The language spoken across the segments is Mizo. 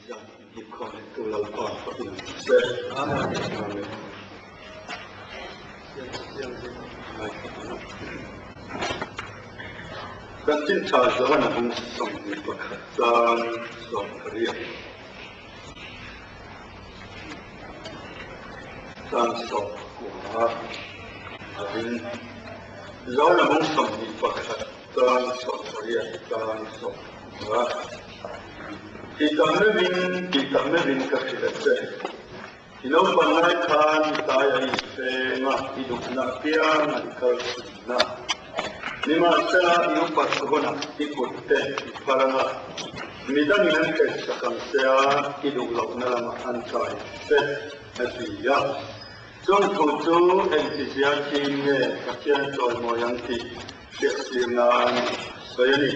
Zan inhipkhawm leh tu Lalpa fakin awm se. Amen. Kan chin tha Johana bung 21 chang 18 chang 19 a ding. Johana bung 21 chang 18 chang 19. Tih tak meuhin, tih tak meuhin ka hrilh a che. I naupang lai khan i tai a infeng a, i duhna apiang a i kal thin a. Nimahsela, i upat hunah i kut te i phar ang a, midangin an hrilh sak ang che a, i duh lohna lamah an kai ang che, a ti a. Chung thu chu engtizia thin nge Pathian chawimawi ang tih hriatsir nan a sawi a ni.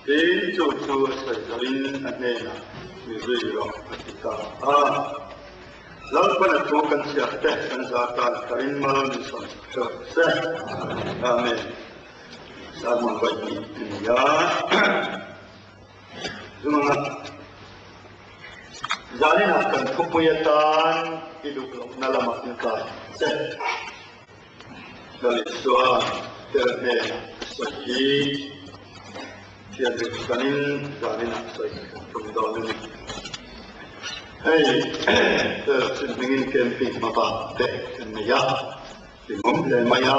Tin, chu chu a sawi zawhin a hnenah, Mi zui rawh, a ti ta a. Lalpana thu kan chhiat te kan za tan tarin mal min sawm sak ṭeuh se. Amen. Sermon vawi hnih a ni a. Zunga zaninah kan thupui atan i duh lohna lamah in kai che. Lalisua tel hnenah a sawi hi thian rit sanin zaninah sawi kan tum dawn a ni. Hei tel chin hmingin camping hmabak te kan nei a, hlimawm hle mai a.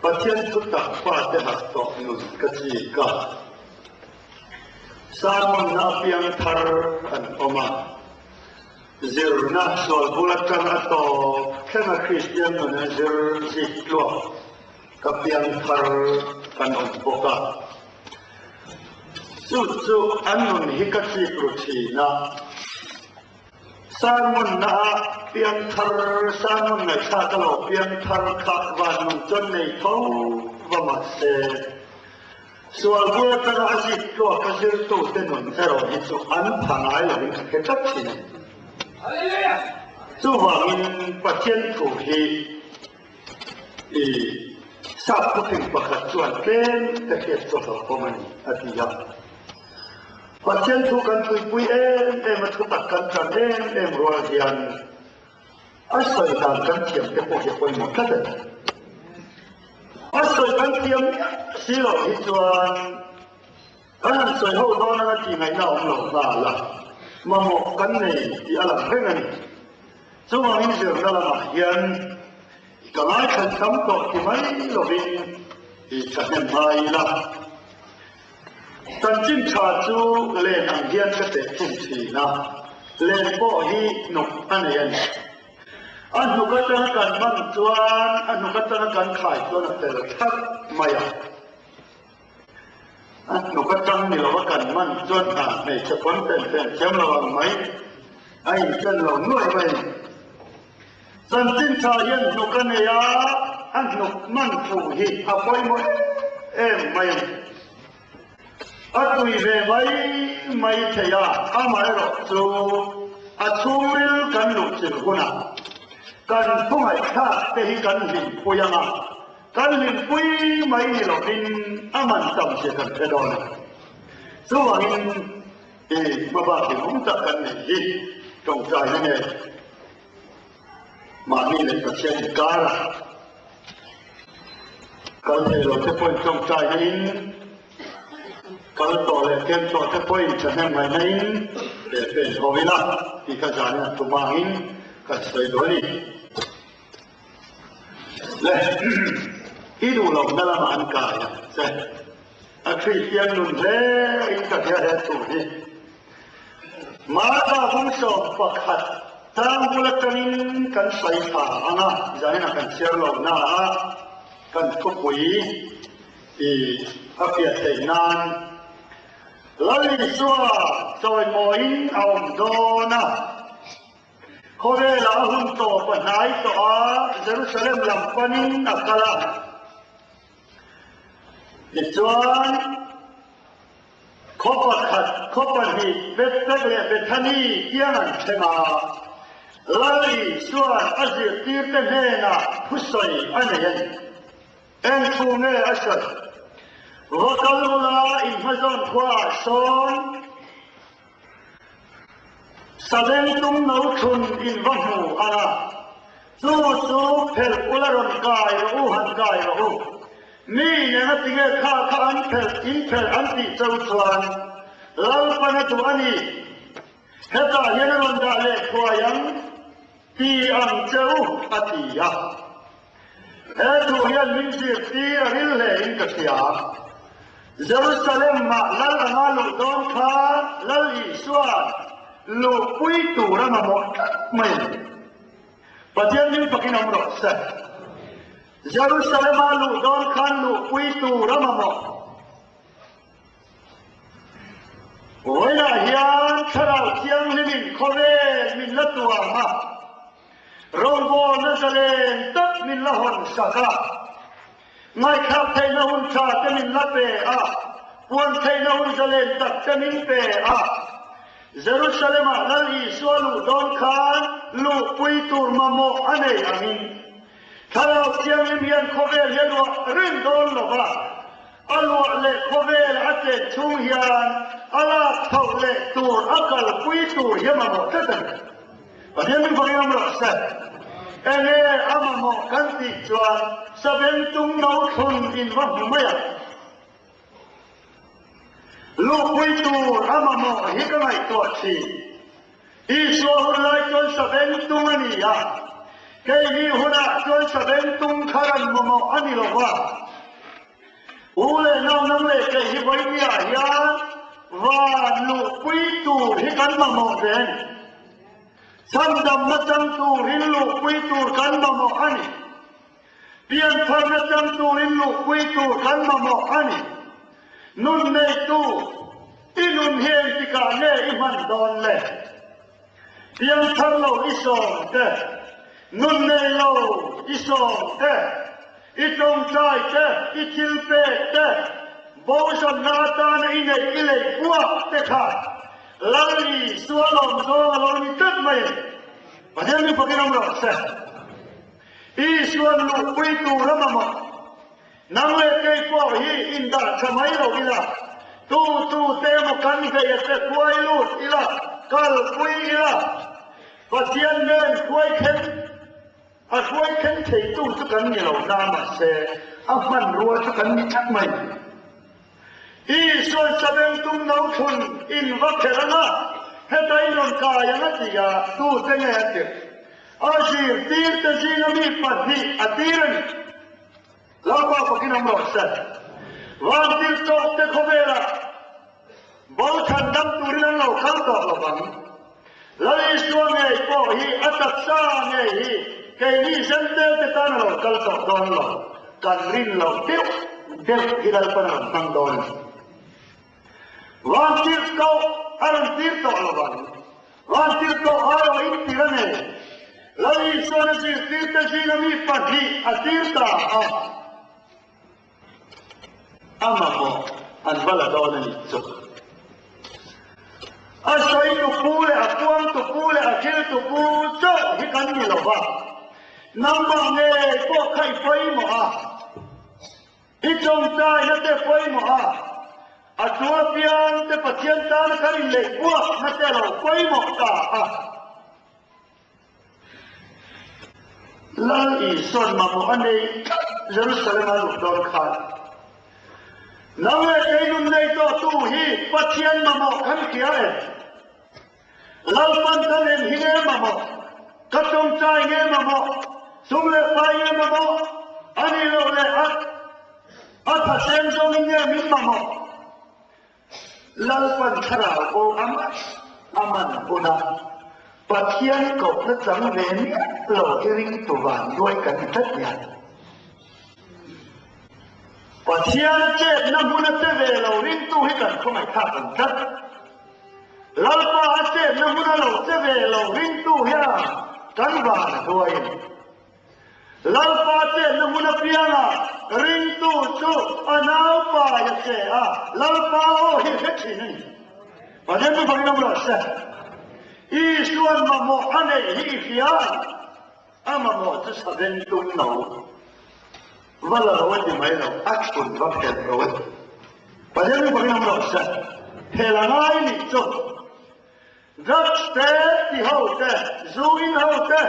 Pathian thu tak fate harh tawh nun ka chik a, sermon na apiang thar an awm a. Zirna sual bul atang a tawp thleng a Kristian nun a zir zik tluak ka piang thar kan awm bawk a. Chu chu an nun hi ka chik ru thin a. Sermon na ah piang thar, sermon ngaihthlak a lo piang thar kha van nun chuan nei tho va mahse. Sual bul atanga a zik tluak a zirtute nun erawh hi chu an pha ngai lovin ka hre tlat thin a ni. Chuvangin Pathian thu hi i sap thufing pakhat chuan tlem te hriat chu hlauhawm a ni, a ti a. Pathian thu kan tuipui em em a, thutak kan tan em em rual hian A sawi dan kan thiam te pawh hi a pawimawh tlat a ni. A sawi kan thiam miah si loh hi chuan kan han sawi ho dawn anga tih ngaihna a awm lo nghal a, mamawh kan nei tih a lang reng a ni. Chuvangin zirna lamah hian ka ngaithla tam tawh ti mai lovin i thahnem ngai ila. Chanchin tha chu len ang hian ka teh thung thin a, len pawh hi hnuk a nei a ni. A hnuk atanga kan man chuan a hnuk atanga kan khai chuan a fel thlap mai a. A hnuk atang ni lova kan man chuan hna hmeichhe pawn pen pen thiam lo ang mai, a inchen lo nuai mai a ni. Chanchin tha hian hnuk a nei a, a hnuk man thu hi a pawimawh em em mai a ni. A tui ve mai mai thei a, amaherawh chu a chhungril kan luhchilh hunah kan thungaihthlak te hi kan hlimpui ang a, kan hlimpui mai ni lovin a man tam zia kan hre dawn a ni. Chuvangin i hmabak hlimawm tak kan neih hi tawngtaina nge? Mahni leh Pathian inkara kal thei lo te pawhin tawngtaina in, kal tawh leh kem tawh te pawhin thahnem ngaihna in leh pen ho ila tih kha zanin a tum angin kan sawi duh a ni. Le, i duh lohna lamah an kai ang che. A Kristian nun hle in ka hria he thu hi. Marka bung 11 tang bul atangin kan sawi thla ang a, zaninah kan chhiar lo na a, kan thupui i a fiah theih nan Lal Isua chawimawiin a awm dawn a. Khawvelah a hun tawp a hnai tawh a, Jerusalem lam panin a kal a. Tichuan, khaw pakhat, khaw pahnih, Bethphage leh Bethany tiang an thleng a, Lal Isua'n a zirtirte hnenah thusawi a nei a ni. Eng thu nge a sawi? Va kal ula, in hmazawn khuaah sawn. Savengtung no thlun in va hmu ang a, chu chu phelh ula rawn kai rawh u, han kai rawh u. Mi nena tinge kha kha an phelh, in phelh an tih cho chuan Lalpan a duh a ni. Hetah hian a rawn dah leh thuai ang ti ang che u, a ti a. He thu hian min zirtir a ril hle in ka hria. Jerusalem ah Lal anga luh dawn kha Lal Isua'n luhpui tur a mamawh tlat mai a ni. Pathian min fakin awm rawh se. Jerusalem ah luh dawn khan luhpui tur a mamawh. Vawiinah hian Thlarau Thianghlimin khawvel min la tuam a, rawngbawlna zalen tak min la hawn sak a, ngaihthlak theihna hun tha te min la pe a, puan theihna hun zalen tak te min pe a. Jerusalem-ah Lal Isua luh dawn khan luhpui tur mamawh a nei angin Thlarau Thianghlim hian khawvel hi a luah reng dawn lo va, A luah leh khawvel a chen chhung hian a lak chhoh leh tur a kalpui tur hi a mamawh tlat a ni. Pathian min fak em rawh se. Enge a mamawh kan tih chuan Savengtung no thlun in va hmu mai ang. Luhpui tur a mamawh hi ka ngaihtuah thin. Isua hun lai chuan Savengtung a ni a, keini hunah chuan Savengtung thar an mamawh a ni lo va. U leh nau nang leh kei hi vawinia hian van luhpui tur hi kan mamawh ve a ni. Chhandamna chang turin luhpui tur kan mamawh a ni. Piantharna chang turin luhpui tur kan mamawh a ni. Nun neitu, i nun hi engtikah nge i hman dawn le? Piangthar lo i sawm te, nun nei lo i sawm te, i tawngtai te, i thil pek te, bozawnna atana i neih i lei puak te kha Lal Isua lawm zawng a lo ni tlat mai a ni. Pathian min fakin awm rawh se. Isua'n luhpui tur a mamawh. Nang leh kei pawh hi indah tha mai lo ila, tu tu te emaw kan vei a che hruai lut ila, kalpui ila, Pathian nen hruai khen a hruai khen theitu chu kan ni lo na mahse a hmanrua chu kan ni tlat mai. Isua'n Savengtum no thlun in va kher ang a, heta in rawn kai ang a ti a, tute nge a tirh? A zirtirte zinga mi pahnih a tir a ni. Lalpa fakin awm rawh se. Vantir tawkte khawvelah bo chhan dam turin an lo kal tawh lo vang. Lal Isua ngei pawh hi a taksa ngei hi keini Zentelte tan a lo kal tawh dawn lo. Kan rin loh deuh deuh hi Lalpan a rawn hmang dawn a ni. Vantir koh a rawn tir tawh lo vang. Vantir koh aiawh in tir a nei. Lal Isuan a zirtirte zinga mi pahnih a tir ta a, a mamawh an va la dawn a nih chu. A sawi tu pu leh a puang tu pu leh a thil tu pu chauh hi kan ni lo va, nangmah ngei pawh kha i pawimawh a. I tawngtaina te pawimawh a, a tu apiang te Pathian tana kan inleih buakna te lo pawimawh ta a. Lal Isua'n mamawh a nei tlat Jerusalem a luh dawn khan, Nang leh kei nun nei tawhtu hi Pathian mamawh kan hria em? Lalpan kan en hi nge mamawh? Ka tawngtai nge mamawh? Sum leh pai nge mamawh? A nih loh leh a a thaseng zawngin nge min mamawh? Lalpan thlarau pawh a man a man hun a, Pathian kohna chang ve miah lo hi ringtu van duai kan ni tlat hian. Pathian chetna hmun a che ve lo ringtu hi kan khawngaihthlak ang tlat. Lalpa a chetna hmun a lo che ve lo ringtu hian kan van a hruai a ni. Lalpa chetna hmun apianga ringtu chu a naupai a che a, Lalpa aw hi hre thin a ni. Pathian chu fakin awm rawh se. Isua'n mamawh a neih hi i hria a ni. A mamawh chu saven tum lo, va la lo a ti mai lo, a chhun va phelh lo a ti. Pathian chu fakin awm rawh se. Phel a ngai nih chu. Drugs te ti ho te, zu in ho te,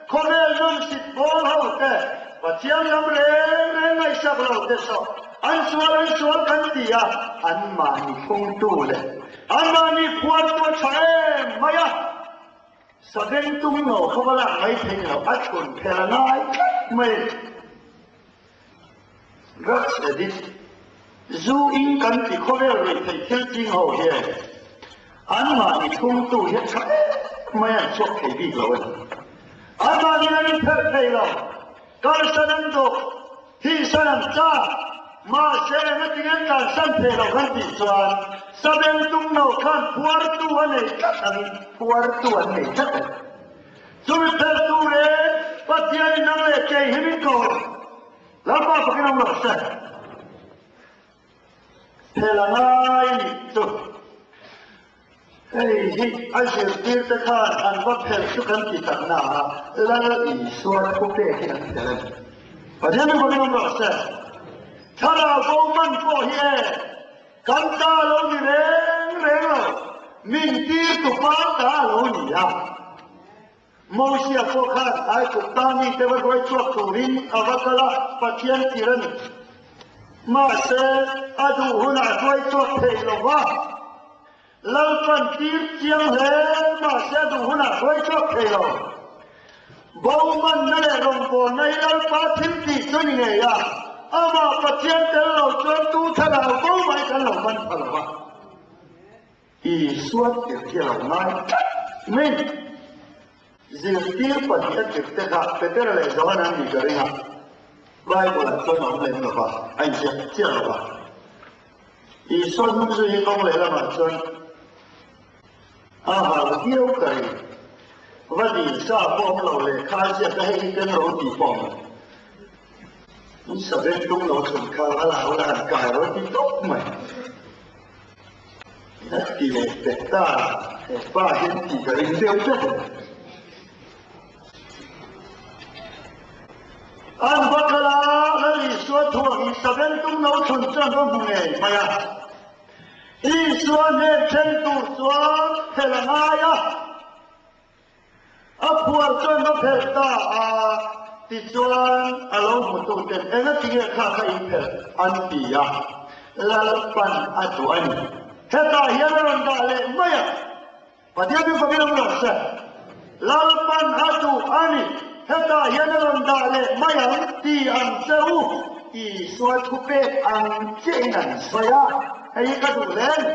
khawvel nawmsit bawl ho te, Pathian lam reng reng ngaihsak lo te saw an sual an sual kan ti a, anmahni phungtu leh anmahni phuartu a tha em mai a. Sabeng tum lo kha va lak mai thei lo, a chhun phel a ngai tlat mai. Drugs addict, zu in kan ti khawvel rih theih thil ching ho hian anmahni thungtu hi a tha em mai an chhuak thei bik lo a ni. Anmahni an inphelh thei lo, kalsan an dawh, thihsan an chak, mahse engatinge an tlansan thei lo kan tih chuan sabeng tum lo khan phuartu a nei tlat angin phuartu an nei tlat a ni. Chumi phelhtu leh Pathianin nang leh kei hi min ko e. Lalpa fakin awm rawh se. Phel a ngai a nih chu. Hei hi a zirtirte khan an va phelh chu kan ti tak na a, Lal Isua thu pek hi an phelh a ni. Pathian min fakin awm rawh se. Thlarau bo man pawh hi e. Kan ta lo ni reng reng lo, min tir tu pa ta lo ni a. Mosia pawh khan Aigupta mite va hruai chhuak turin a va kal a, Pathian tir a ni. Mahse, a duh hunah a hruai chhuak thei lo va. Lalpan tir chiang hle mahse a duh hunah hruai chhuak thei lo. Bomanna leh rawngbawlna hi Lalpa thil tih chu ni ngei a, amah Pathian tel lo chuan tu thlarau bo mai kan lo man pha lo va. Isua tir hi a lo ngai tlat mai. Zirtir pahniha tirte kha Petera leh Johana an nih ka ring a, Bible-ah chuan a awm lem lo va, a inziak chiah lo va. Isua hnung zui hi kawng lehlamah chuan a hau viau ka ring. Va dil sa pawh awm lo lehkha a ziak a, hei hi keng ro tih pawh awm lo. In saveng tum lo chhun kha va la ula han kai ro ti tawp mai. A ti leh pek ta, he pa hian tih ka ring deuh vek a ni. An va kal a, Lal Isua thuangin Saventum no chhun chu an va hmu ngei mai a. Isua hnen thleng tur chuan phel a ngai a, a phuar chuan va phelh ta a, tichuan a lo hmututen engatinge kha kha in phelh an ti a, Lalpan a duh a ni. Hetah hian a rawn dah leh mai a. Pathian chu fakin awm rawh se. Lalpan a duh a ni, hetah hian a rawn dah leh mai ang ti ang che u. Isua thupek ang chiahin an sawi a, hei hi ka duh hle a ni.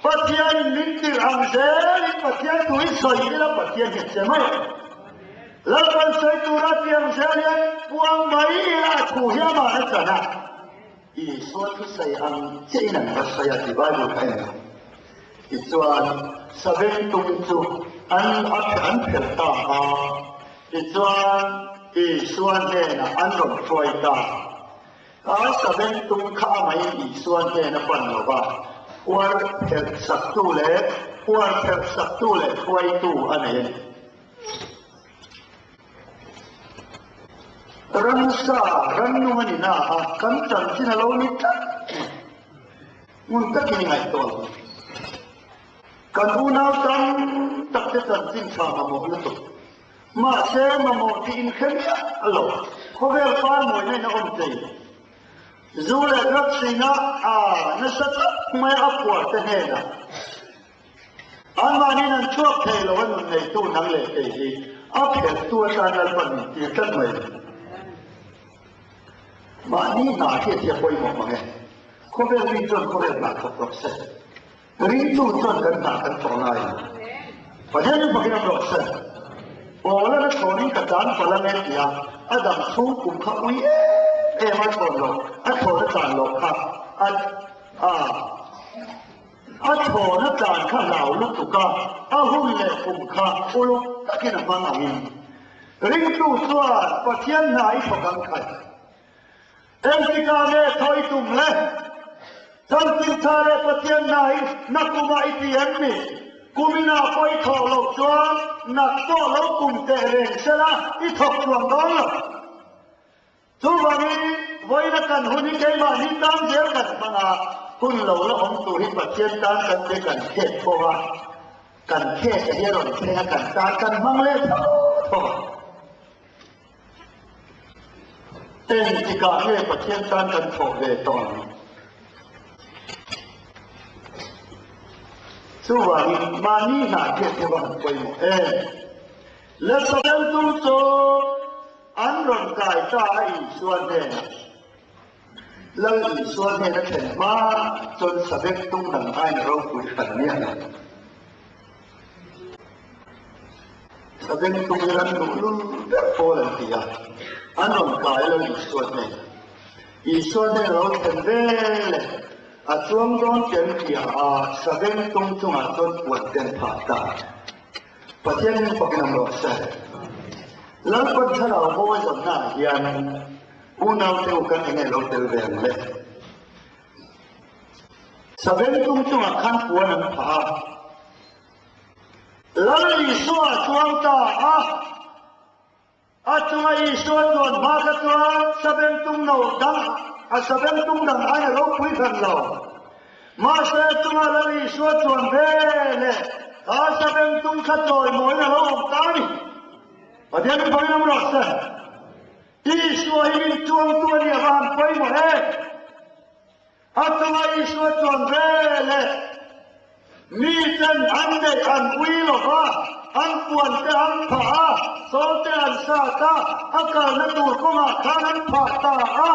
Pathianin min tirh ang zelin Pathian thu hi sawi ila Pathian hi a che mai ang. Lalpan sawi tura ti ang zel hian puang mai ila a thu hi amah a chan a. Isua thusawi ang chiahin an va sawi a tih Bible kha en a. Tichuan, Savengtum chu an a an phelh ta a, tichuan Isua hnenah an rawn hruai ta. A Savengtum kha amahin Isua hnen a pan lo va, huar phelh saktu leh huar phelh saktu leh hruaitu a nei a ni. Ramsa, rannung a ni na a, kan chanchin a lo ni tlat mai. Hmun takin i ngaihtuah ang. Kan unau tam tak te chanchin tha mamawh lutuk. Mahse, mamawh tih inhre miah lo. Khawvel par mawina in a awm thei. Zu leh drugs ina a nasa tak mai a phuar te hnenah anmahniin an chhuak thei lo a nun neitu nang leh kei hi a phelhtu atan Lalpan min tir tlat mai. Mahni hna hriat hi a pawimawh mang e. Khawvel mi chuan khawvel hna thawk rawh se. Ringtu chuan kan hna kan thawk ngai. Pathian chu fakin awm rawh se. Paula na thlawnin ka tan palh ang e tia a dam chhung kum kha ui em em a thlawn loh, a thlawn a tlan loh kha a a a thlawn a tlan kha hlau lutuk a, a hun leh kum kha uluk takin a hmang angin Ringtu chuan Pathian hna i thawk ang khat. Engtikah nge thaw i tum le? Chanchin tha leh Pathian hna hi nakumah i ti em ni? Kuminah pawh i thawh loh chuan nak pawh lo kum teh reng sela i thawk chuang dawn lo. Chuvangin vawiina kan hun hi keimahni tan zel kan hmang a, hun lo la awm tur hi Pathian tan kan te kan khek fo a. Kan case a hi a rawn thleng a, kan tan kan hmang leh tho tho a. Engtikah nge Pathian tan kan thawh ve tawh ang? Chuvangin mahni hna hriat hi va han pawimawh em? Lehkhaben tum chu an rawn kai ta a Isua hnenah. Lal Isua hnena thlen hma chuan Sabbath tum dang aiin a ropui hran miah lo. Sabbath tum hi ran luhlul ber pawl an ti a, an rawn kai Lal Isua hnenah. Isua hnena lo thlen veleh a chuang dawn chen piah a Sabbath tum chungah chuan puan ten phah ta. Pathian min fakin awm rawh se. Lalpan thlarau mawi zawnnaah hian Unau te u kan enge lo tel ve ang le? Saveng tung chungah khan puan an phah a. Lal Isua a chuang ta a. A chunga Isua chuan hma kha chuan saveng tung no dang a saveng tung dang aiin a ropui hran lo. Mahse a chunga Lal Isua chuan ve leh kha saveng tung kha chawimawiin a lo awm ta a ni. Pathian in fakin awm rawh se. Isua hi min chuangtu a nih avang pawimawh e. A chunga Isua chuan vel e. Miten an neih an ui lo va, an puan te an phah a, sawl te an sat a, a kalna tur kawngah khan an phah ta a.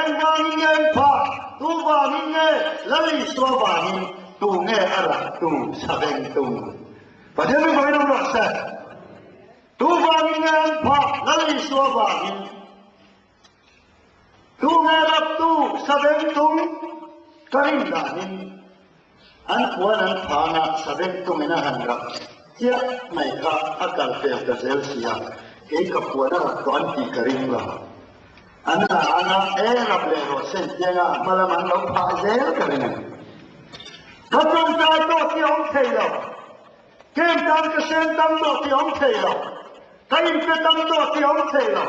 Engvangin nge an phah? Tu vangin nge? Lal Isua vangin tu nge a raktu, savengtu? Pathian mi vawiin awm rawh se. Tu vangin nge an phah? Lal Isua vangin. Tu nge raptu savengtung ka rin danin an puan an phang a, savengtungin a han rap chiah mai kha a kal fel ta zel si a, kei ka puan a rap tawh an tih ka ring lo. An la an a, e rap leh rawh sen chianga a hma lam an lo phah zel ka ring a ni. Ka tawngtai tawh tih a awm thei lo. Kem tan ka sen tam tawh tih awm thei lo. Ka inpe tam tawh tih awm thei lo.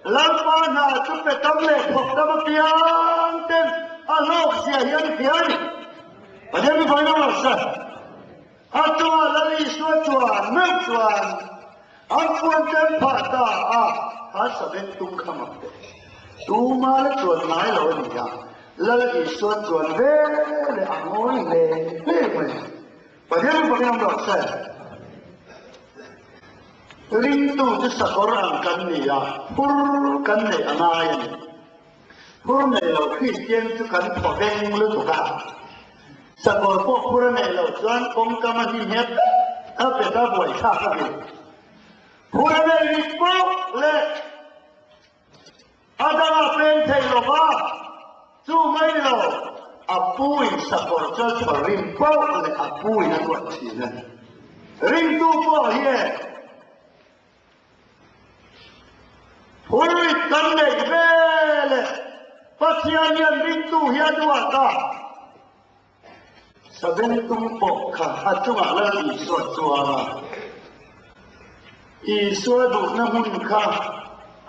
Lalpa hna chu pe tam leh thawk tam apiang ten a hlawk zia hi an hria a ni. Pathian mi vawiin awm lo se. A chungah Lal Isua chuan meuh chuan an puan chen phah ta a, kha saveng tum kha mak teh. Tuma la chuan ngai lo a ni a, Lal Isua chuan ve leh a ngawi hle hle mai. Pathian fakin awm rawh se. Ringtu chu sakawr ang kan ni a, phur kan neih a ngai a ni. Phur nei lo Kristian chu kan thaw veng lutuk a. Sakawr pawh phur a neih loh chuan kawngkam a hnim nghet a pet a buaithlak a ni. Phur a nei rik pawh leh A dangah peng thei lo va, chu mai ni lo, a pu in sakawr chu a chhawr rim pauh leh a pu in a duat thin a ni. Ringtu pawh hi e, phurrit kan neih ve leh Pathian hian ringtu hi a duat a, Sabentum pawh kha a chungah Lal Isua chuang a, Isua duhna hmun kha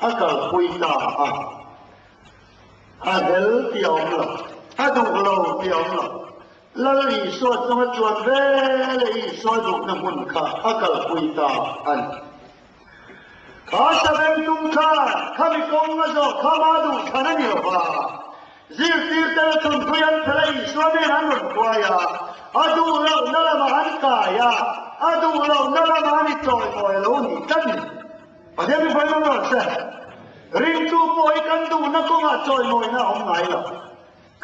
a kalpui ta a. A hel tih a awm lo, a duh lo tih a awm lo. Lal Isua chunga chuan veleh Isua duhna hmun kha a kalpui ta a ni. Kha Sabentum khan khami kawng a zawh kha mah duh chhan a ni lo va. Zirtirte la chhunpui an phel a Isua nen an rawn hruai a, a duh lohna lamah an kai a, a duh lohna lamah an i chawimawi a lo ni tlat ni. Pathian mi vawi mawm rawh se. Ringtu pawh hi kan duhna kawngah chawimawina a awm ngai lo.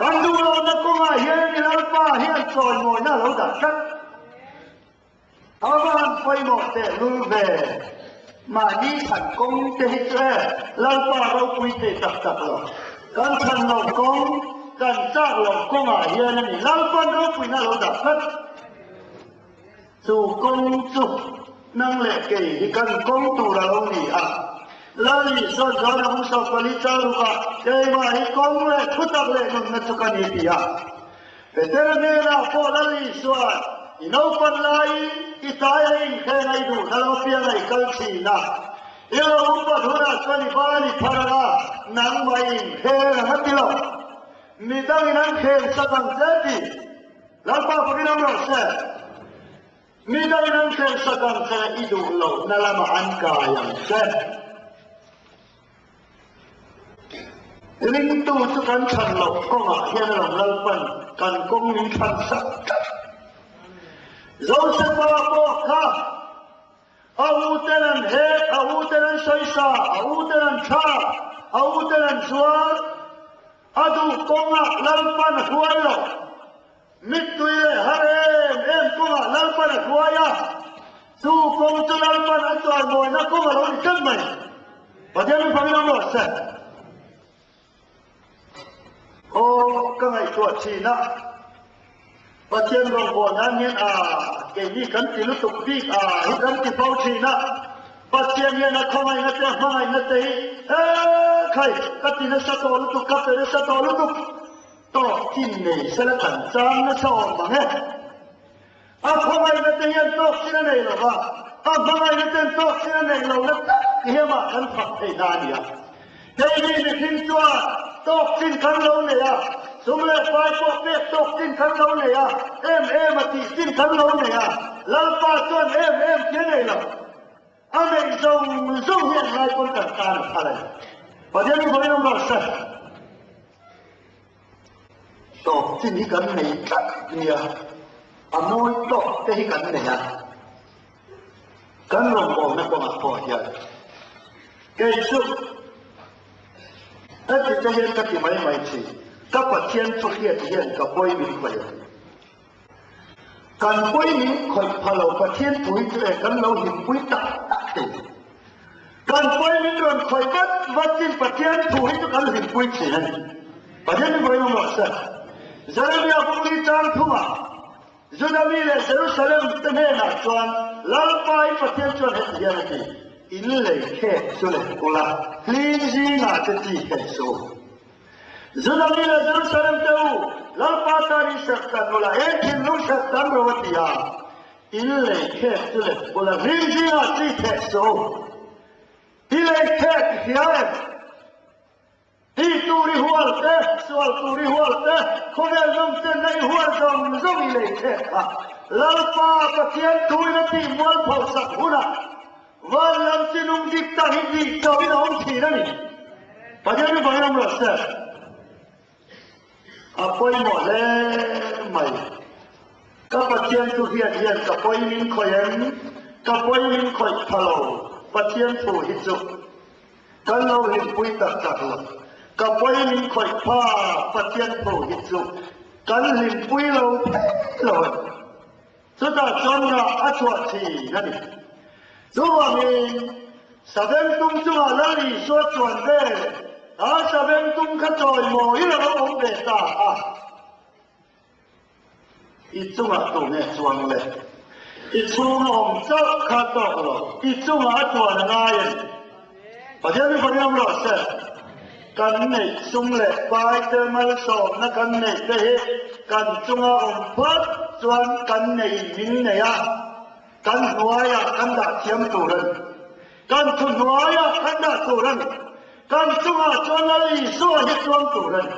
Kan duh lohna kawngah hian i Lalpa hian chawimawina a lo dah tlat. A van pawimawh tehlul ve. Mahni chhan kawng te hi chu e Lalpa ropui thei tak tak lo. Kan chhan lo kawng, kan chak lo kawngah hian a ni Lalpa'n ropuina a lo dah tlat. Chu kawng chu nang leh kei hi kan kawng tur a lo ni a. Lal Isua chuan a hung 14 chal rukah keimah hi kawng leh thutak leh nunna chu ka ni ti a. Petera hnenah pawh Lal Isua'n, I naupan laiin i tai a inkheng a i duh na lo piang a i kal thin a. I lo upat hunah chuan i ban i phar ang a, nangmah i inkheng ang a ti lo. Midangin an kheng sak ang che ti. Lalpa fakin awm rawh se. Midangin an khelsak ang che i duh lohna lamah an kai ang che. Ringtu chu kan chhan loh kawngah hian a rawn Lalpan kan kawng min chhan sak tlat. Josefa pawh kha a uten an hek, a uten an sawisa, a uten an thla, a uten an zuar, a duh kawngah Lalpan a hruai lo. Mittui leh har em em kawngah Lalpan a hruai a, chu kawng chu Lalpan a chuaimawina kawng a lo ni tlat mai. Pathian in fangin awm rawh se. Aw, ka ngaihtuah thin a, Pathian rawngbâwl nan hian a, keini kan ti lutuk bik a hi kan ti fo thin a, Pathian hian a khawngaihna te a hmangaihna te hi, E khai, ka ti nasa tawh lutuk, ka pe nasa tawh lutuk. Tawk chin nei sela kan chang nasa awm mang e. A khawngaihna te hian tawk chin a nei lo va, a hmangaihna ten tawk chin a neih lo na tak hi amah kan fak theih na a ni a. Keini mihring chuan tawk chin kan lo nei a, sum leh pai pawh pek tawk chin kan lo nei a, em em a tih chin kan lo nei a, Lalpa chuan em em tih a nei lo. A neih zawng zawng hi an ngai pawn kan tan a phal a ni. Pathian hi vawiin awm rawh se. Tawp chin hi kan nei tlat nia, a mawi tawk te hi kan nei a. Kan rawngbawlna kawngah pawh hian kei chu heti te hian ka ti mai mai thin, ka Pathian chu hriat hian ka pawi min khawih ang. Kan pawi min khawih pha lo Pathian thu hi chu e kan lo hlimpui tak tak thei. Kan pawi min rawn khawih vat vatin Pathian thu hi chu kan hlimpui thin a ni. Pathian hi vawiin awm rawh se. Jeremia bukli chang thumah Juda mi leh Jerusalem te hnenah chuan Lalpa i Pathian chuan heti hian a ti, In lei khek chu leh ula, hling zingah te chi thei suh u. Juda mi leh Jerusalem te u, Lalpa tan in serh tan ula, eng thinlung serh tan ro a ti a, in lei khek chu let ula, hlim zingah chi theh suh u. I lei khek i hria em? Ti tur i hual te, sual tur i hual te, khawvel zawng chenna i hual zawng zawng i lei khek kha Lalpa Pathian thuin a tih mualpho sak hunah Van lam chi nung dik tak hi tih chauhin a awm thin a ni. Pathian hi vawiin awm rawh se. A pawimawh hle mai. Ka Pathian chu hian hian ka pawi min khawih em? Ka pawi min khawih pha lo. Pathian thu hi chu kan lo hlimpui tak tak lo. Ka pawi min khawih pha Pathian thu hi chu kan hlimpui lo thei lo a ni. Chutah chuan rah a chhuah thin a ni. Chuvangin, Savengtum chungah Lal Isua chuan ve a Savengtum kha chawimawi lo a awm ve ta a. I chungah tu nge chuang le? I chhunga awm chauh kha tawk lo, i chungah a chuan a ngai a ni. Pathian hi Pathian rawh se. Kan neih sum leh pai te malsawmna kan neih te hi kan chunga awm phawt chuan kan neiin min nei a, kan hnuaiah kan dah thiam tur a ni. Kan thu hnuaiah kan dah tur a ni. Kan chungah chuan Lal Isua hi chuang tur a ni.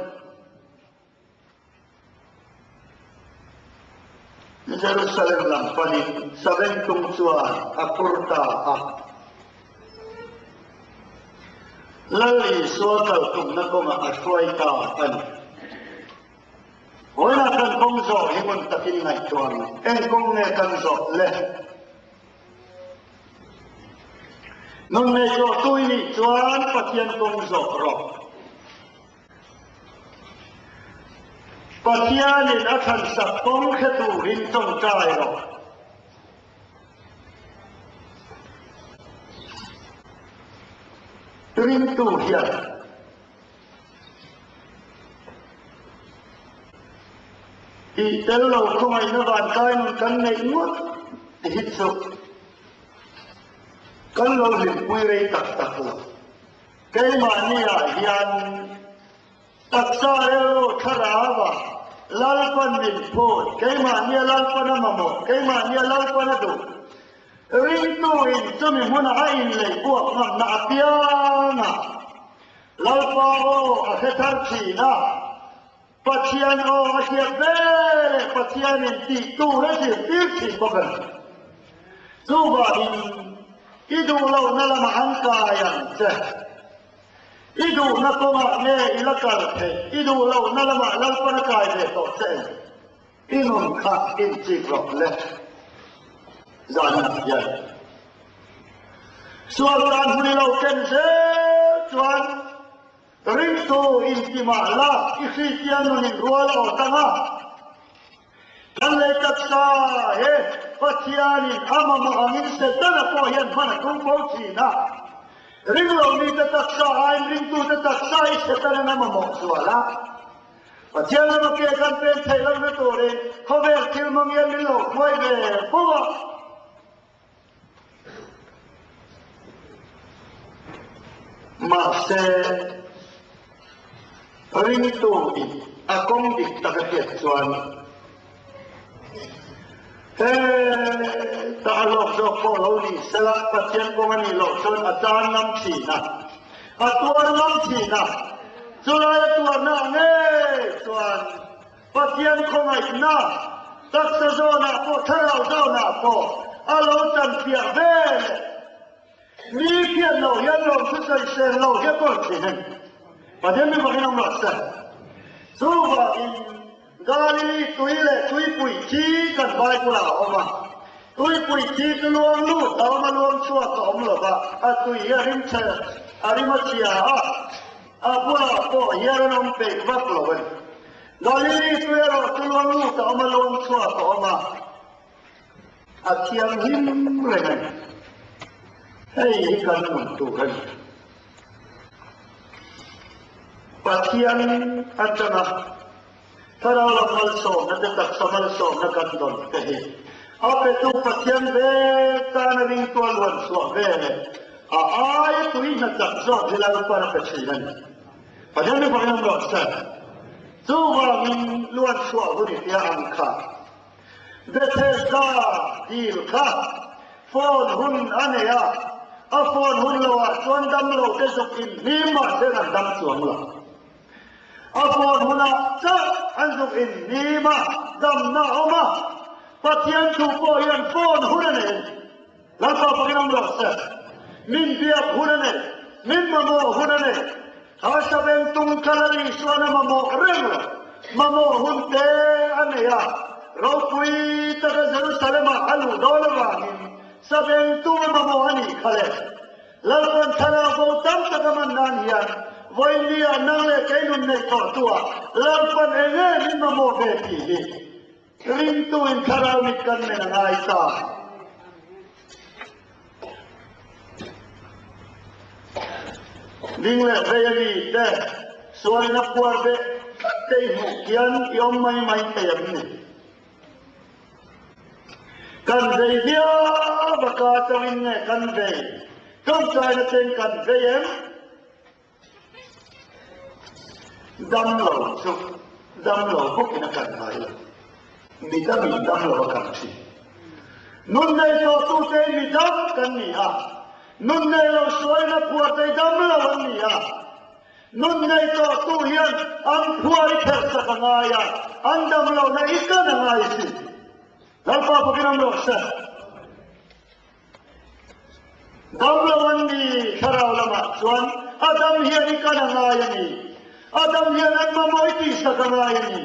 Jerusalem lam panin Savengtung chuan a phur ta a. Lal Isua kal tumna kawngah a hruai ta a ni. Vawiinah kan kawng zawh hi ngun takin ngaihtuah ang. Eng kawng nge kan zawh le? Nun ngaihtuahtu i nih chuan Pathian kawng zawh rawh. Pathianin a thlansak kawng hre turin tawngtai rawh. Ringtu hian tih tel lo khawngaihna vankai nun kan neih ngawt hi chu kan lo hlimpui rei tak tak lo. Keimahniah hian taksa rilru thlarau a Lalpan min phut, keimahnia Lalpan a mamawh, keimahnia Lalpan a duh. Ringtuin chumi hmunah a inlei buak ngamna apiang a, Lalpa aw a hre thar thin a, Pathian aw a hriat ve leh Pathianin tih tur a zirtir thin bawk a ni. Chuvangin i duh lohna lamah an kai ang che. I duhna kawngah nge i la kal theih? I duh lohna lamah Lalpan a kai ve tawh che em? I nun kha inchik rawh le. Zanin hian sual tan hun i lo ken zel chuan ringtu intimah la i hritia nun in rual a awt ang a. Kan lei taksa he Pathianin a mamawh angin Setana pawh hian hman a tum fo thin a. Ringlo mite taksa aiin ringtute taksa hi Setanan a mamawh zual a. Pathian lama ke kan pen theih lohna turin khawvel thil hmang hian min lo hruai ve fo a. Mahse, ringtu in a kawng dik tak a hriat chuan heta a lawk zawk pawh lo ni sela Pathian kawng a nih loh chuan a tan ngam thin a, a tuar ngam thin a. Chulai a tuarna ah ngei chuan Pathian khawngaihna taksa zawnah pawh thlarau zawnah pawh a lo chanfiah ve leh mi phian lo hian lawmthu sawisel lo hi a kawl thin a ni. Pathian mi fakin awm rawh se. Chuvangin Galili tui leh tuipui thi kan Bible ah a awm a. Tuipui thi chu luang lut a awm a, luang chhuak a awm lo va, a tui hi a rim chhe, a rim a chhia a, a bulah pawh hian an awm peih vak lo a ni. Galili tui erawh chu luang lut a awm a, luang chhuak a awm a, a thianghlim reng a ni. Hei hi kan nun tur a ni. Pathian atanga Thlarau lam malsawmna te taksa malsawmna kan dawn te hi a petu Pathian vek tana ringtua luan chhuah ve leh a aia tui hna chak zawk hi Lalpan a pe thin a ni. Pathian mi fakin awm rawh se. Chuvangin luan chhuah hun i tia ang kha Bethesda dil kha phone hun a nei a, a phone hun loah chuan damlo te zuk in hlim mahse an dam chuang lo. A phone hunah chauh an zuk in hlim a, damna a awm a, Pathian thu pawh hian phone hun a nei a ni. Lalpa fakin awm rawh se. Min biak hun a nei, min mamawh hun a nei. Kha saveng tung kha Lal Isuan a mamawh reng lo. Mamawh hun te a nei a, ropui taka Jerusalem-ah a luh dawn avangin saveng tung a mamawh a nih kha le. Lalpan thlarau bo tam tak a man nan hian vawiinni-ah nang leh kei nun neih tawh tu-ah Lalpan eng nge min mamawh ve tih hi Ringtuin thlarau mit kan men a ngai ta. Ding leh vei a mi te sualin a phuar beh tlat te i hmuh khian i awm mai mai thei ang ni. Kan vei viau a ka atangin nge kan vei? Tawngtaina ten kan vei em? Damlo chu damlo bawkin a kan ngai lo. Midamin damlo a kan thin. Nun nei tawhtute midam kan ni a, nun nei lo sualin a phuartei damlo an ni a. Nun nei tawhtu hian an phuar i pherh sak a ngai a, an damlohna i kan a ngai si. Lalpa bawkin awm rawh se. Damlo an ni, thlarau lamah chuan a dam hian i kan a ngai a ni. A dam hian an mamawh i tihsak a ngai a ni.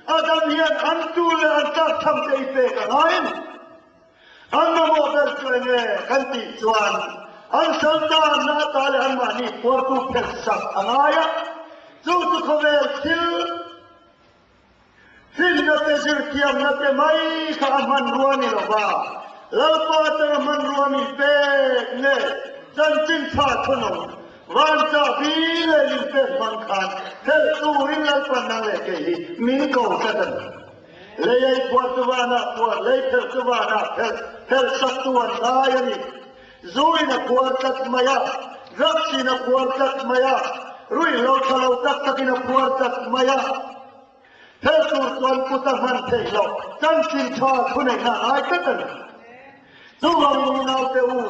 A dam hian an tu leh an tlakchham te i pek a ngai a ni. An mamawh ber chu eng nge kan tih chuan an saltanna ata leh anmahni phuartu phelhsak a ngai a, chu chu khawvel thil Hlimna te zirthiamna te mai kha a hmanrua ni lova, Lalpa atanga hmanrua min pek nge chanchin tha thunung van chahbi leh min pek hmang khan phelh turin Lalpan nang leh kei hi min ko tlat a ni. Lei ei phuar chu vanah phuar, lei phelh chu vanah phelh, phelh sak tu an ngai a ni. Zu in a phuar tlat mai a, drugs in a phuar tlat mai a, ruihhlo tha lo tak takin a phuar tlat mai a. He tur chuan kut a hman theih loh chanchin tha thuneihna a ngai tlat a ni. Chuvang unaute u,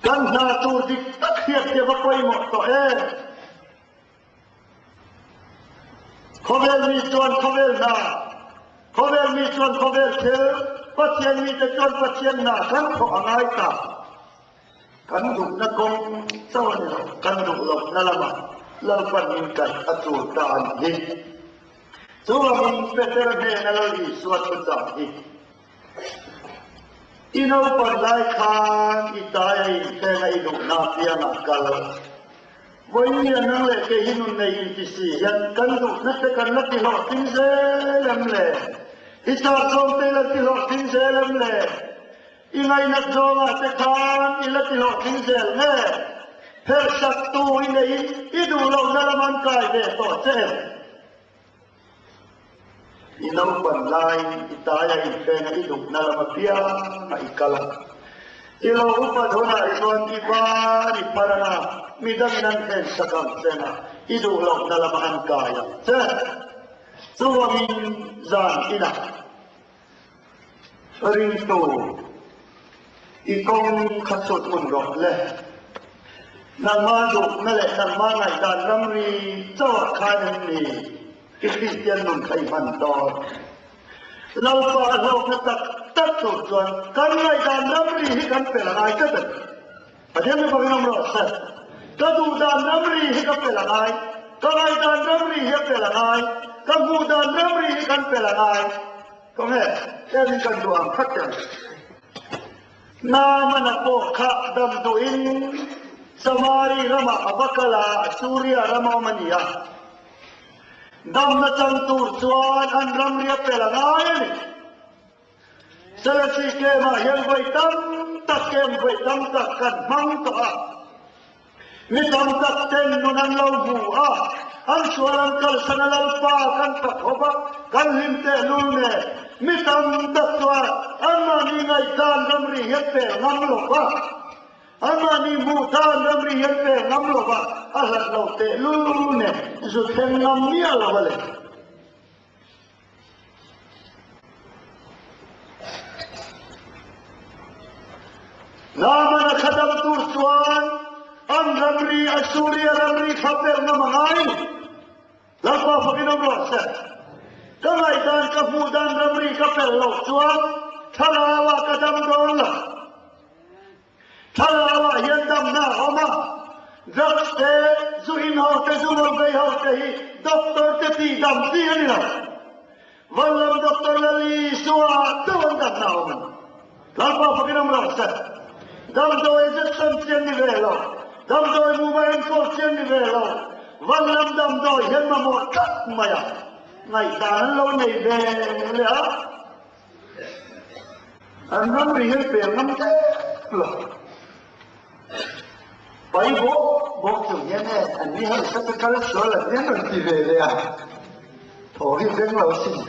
kan hna tur dik tak hriat hi a va pawimawh tawh em? Khawvel mi chuan khawvel hna, khawvel mi chuan khawvel thil. Pathian mite chuan Pathian hna kan thawh a ngai ta. Kan duhna kawng chauh a ni lo, kan duh lohna lamah Lalpan min kaih a tul ta a nih hi. Chuvangin Peter hnena Lal Isua thuchah hi I naupan lai khan i tai a inthleng a i duhna apiangah kal. Vawiin nang leh kei hi nun nei inti si hian kan duhna te kan la ti hlawhtling zel em le? I chak zawng te i la ti hlawhtling zel em le? I ngainat zawngah te khan i la ti hlawhtling zel nge? Pherhsak tu i neiin i duh lohna lam an kai ve tawh che em? I naupan laiin i taia inhrenga i duhna lam apiangah i kal a. I lo upat hunah chuan i van i phar anga midangin an hrensak ang che nga i duh lohna lamah an kai ang che. Chuvangin zan inah ringtu i kawng kha chhut hmun rawh le. Nangmah duhna leh nangmah ngaihdan ramri chauhah khan em ni i Kristian nun kha i hman dawn? Lalpa a hlawkna tak tak tur chuan kan ngaihdan ramri hi kan pel a ngai tlat a ni. Pathian mi bawkin awm rawh se. Ka duhdan ramri hi ka pel a ngai, ka ngaihdan ramri hi a pel a ngai, ka hmuhdan ramri hi kan pel a ngai. Khawnge, hengin kan duh ang khat ang. Naamana pawh kha dam duhin Samari ramah a va kal a, Suria ram a awm a ni a. Damna chang tur chuan an ramri a pel a ngai a ni. Selasi kem-ah hian vawi tam tak kem vawi tam tak kan hmang tawh a. Mi tam tak ten nun an lo hmu a, an sual an kalsan a Lalpa kan fak hawp a, kan hlim tehlul nen. Mi tam tak chuan anmahni ngaihdan ramri hian pel ngam lo va, anmahni hmuh dan ramri hian pel ngam lo va, a hlat lo tehlul nen zu thleng ngam miah lo a le. Naaman a thladam tur chuan an ramri Assuria ramri kha pelh ngam a ngai. Lalpa fakin awm rawh se. Ka ngaihdan ka hmuh dan ramri ka pelh loh chuan thlarauah ka dam dawn lo. Thlarauah hian damna a awm a, drugs te, zu in ho te, zu ngawl vei ho te hi doctor te tih dam chi a ni lo. Vanlam doctor Lali Isua chauh an damna a awm a ni. Lalpa fakin awm rawh se. Damdawi injection chi an ni ve lo, damdawi mumah enkawl chi an ni ve lo. Vanlam damdawi hian mamawh tlat mai a, ngaihdan an lo nei ve leh a. An ramri hi pel ngam tep lo. Pai bawk bawk chung hian e an ni harsa te kal sual an hian rawn ti ve leh a, thaw hi veng lo sin.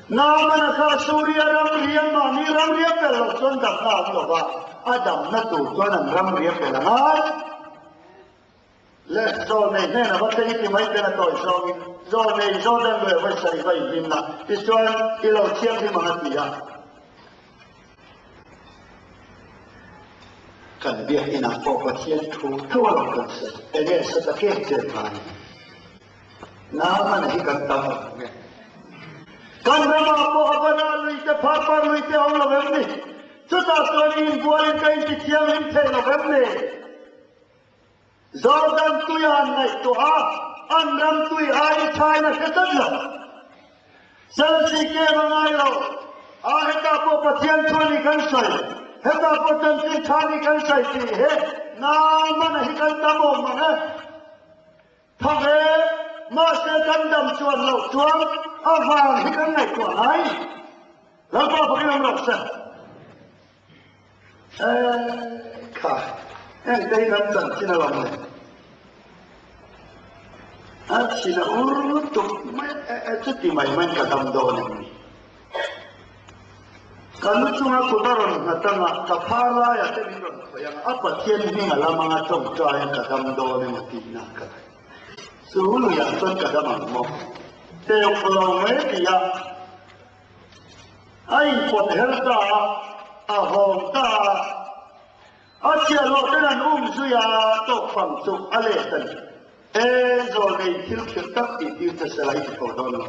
Naamana kha Suria ramri an mahni ramri a pel loh chuan damna a awm lo va, a damna tur chuan an ramri a pel a ngai. Le zawlnei hnena va thleng i ti mai ten a tawi zawngin zawlnei Jordan lui a vawi sarih va inhlim la, tichuan i lo thianghlim ang a ti a. Kan biakinah pawh Pathian thu tho a lo kan sawi, enge sa ta kem kem ngai? Naamana hi kan tam ang nge? Kan ramah pawh a bana lui te phar par lui te a awm lo em ni? Chutah chuan i inbualin ka inti thianghlim thei lo em ni? Jordan tui a an ngaihtuah a, an ram tui aiin China hre tlat lo. Selsi kem a ngai lo. A hetah pawh Pathian thu a ni kan sawi, hetah pawh chanchin tha a ni kan sawi tih hi Naamana hi kan tam awm mang e. Tha ve, mahse kan dam chuan loh chuan a vang hi kan ngaihtuah ngai. Lalpa fakin awm rawh se. Eh, kha, heng te hi kan chanchin alawm le. A thin a ur lutuk mai, eh, chuti mai maiin ka dam dawn em ni? Ka lu chunga kut a rawn nghat anga, ka phar laiah te min rawn khawih anga, a Pathian hming a lam anga tawngtai a ka dam dawn emaw tihna ka nei. Chu luiah chuan ka dam ang maw? Teuh lo mai ti a, a inpawt her ta a, a hawng ta a, a chhiahhlawh ten an um zui a, tawkfang chu a let a ni. E, zawlnei thil khirh tak tih tir che sela i ti tho dawn lo.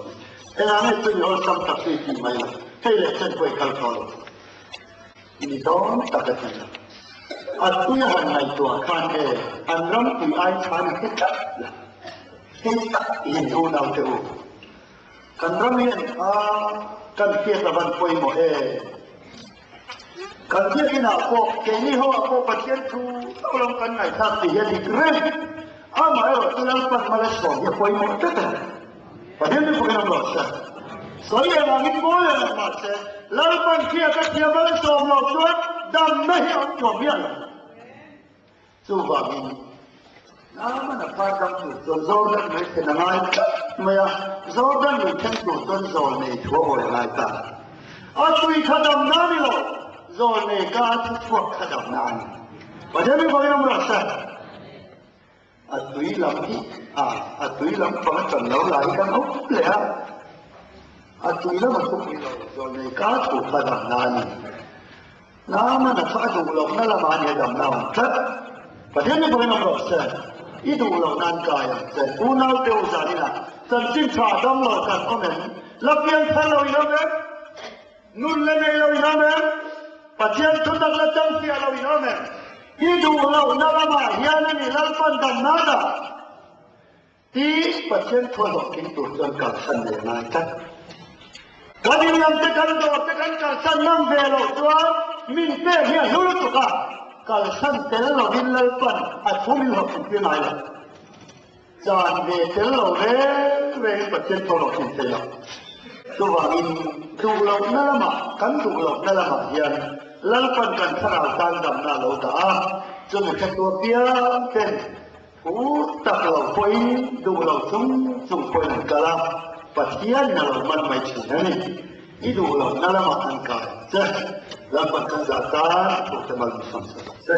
Engah nge chumi awlsam tak chu i tih mai lo? Hei leh chen pawh i kal tawh lo. Ni dawn tak a ti a. A tui a han ngaihtuah khan e, an ram tui ai khan a hre tlat lo. Hei tak hi ni unau te u. Kan ram hian a kan hriat a van pawimawh e. Kan biakinn ah pawh keini ho ah pawh Pathian thu tho lam kan ngaihthlak tih hi a dik reng. Amaherawh chu Lalpan mal a sawm hi a pawimawh tlat a ni. Pathian chu fakin awm rawh se. Sawi eng angin mawi ang ang mahse Lalpan khi a ka thiam mal a sawm loh chuan damna hi a awm thuam miah lo. Chuvangin Naaman a phar dam tur chuan Jordan lui thlen a ngai tlat mai a, Jordan lui thleng tur chuan zawlnei thu a awi a ngai ta. A tui kha damna a ni lo, zawlnei ka a thu chhuak kha damna a ni. Pathian hi fakin awm rawh se. A tui lam hi a, a tui lam pang a chan lo lai hi kan awm leh a, a tui lam a thupui lo, zawlnei ka thu kha damna a ni. Naaman a kha a duh lohna lamah a ni a damna awm tlat. Pathian ni pawhin awm rawh se, i duh loh nan kai ang che. Unau te u zaninah chanchin tha dam lo kan awm em? La piang thar lo in awm em? Nun la nei lo in awm em? Pathian thutak la changfiah lo in awm em? I duh lohna lamah hian a ni Lalpan damna dah. Ti Pathian thu a hlawhtling tur chuan kalsan ve a ngai tlat. Kan inlam te kan dawr te kan kalsan ngam ve loh chuan min pek hi a hlu lutuk a, kalsan tel lovin Lalpan a thu min hlawhtling tir ngai lo. Chan ve tel lo reng rengin Pathian thu a hlawhtling thei lo. Chuvangin duh lohna lamah, kan duh lohna lamah hian Lalpan kan thlarau tan damna a lo dah a, chumi hretu apiang ten Thu tak lo pawhin duh lo chung chung pawhin an kal a, Pathian na lo man mai thin a ni. I duh lo na lamah an kai che. Lalpan kan zah tan thu te mal min sawm sak ang che.